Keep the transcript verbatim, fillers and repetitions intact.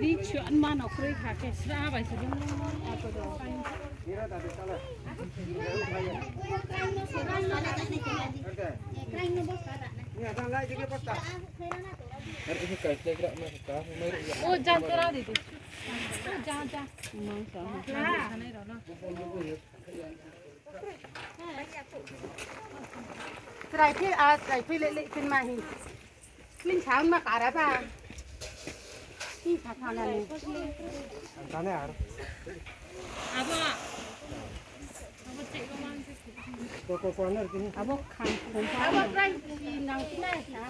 Ri chuan ma no kroi kha khe sra bai se bung ako do. O jan tora di di. O ja ja. Chrai phi, a, chrai phi le le phin ma hi. Kling sa ma kara ba. Kling sa sa na ni. Ang kane ar. Abo. Abo chek ko mang se. Ko, ko, ko, anar kini. Abo khang khong. Abo chrai phi nang kina sa.